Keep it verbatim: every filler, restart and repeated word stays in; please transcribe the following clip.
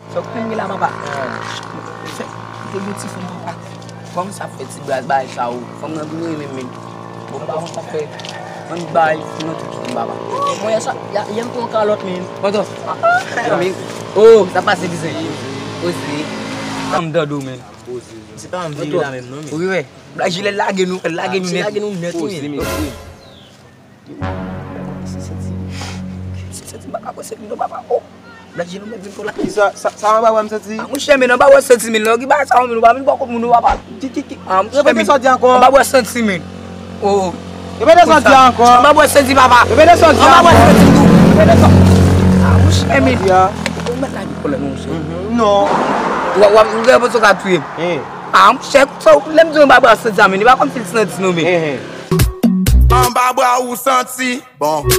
Sa w konn gen la, papa? Fè, te gen ti fanm, papa. Fanm sa fè ti braz bay sa ou. Fanm nan vin renmen men. Bon, papa, sa fè. Fanm bay, fanm nan tout fanm, papa. Mwen, sa, ya, yè m pran kalòt, men. Pantan. Men, oh, sa pase, bizè. Oze. Sa m dando, men. Se pa m vini la menm, non, men. Wi, wè. Black Gilles lage nou, lage nou nèt. Lage nou nèt, wi. Se senti. Se senti, m pa ka wè senti, non, papa. Oh. Black Gilles, nou mèt vin pou la. Kisa, sa, sa anba bra m santi? Ah, monchè, men anba bra w santi, men lè w gen bagay sa yo, men ou pa vin bò kot moun, ou papa. Ki, ki, ki? Ah, monchè, men. Repete sa w di ankò. Anba bra w santi, men. Oh. Repete sa w di ankò. Anba bra w santi, papa. Repete sa w di ankò. Anba bra w santi, tou. Repete sa. Ah, monchè, men. Ou mèt lage kòlèt, monchè. Non. W ap, w ap, ou gen pòs ou ka touye m. Ah, monchè, sa, lè m di w anba bra w santi a, men, li pa kòmsi l santi nou, men. Anba bra ou santi, bon.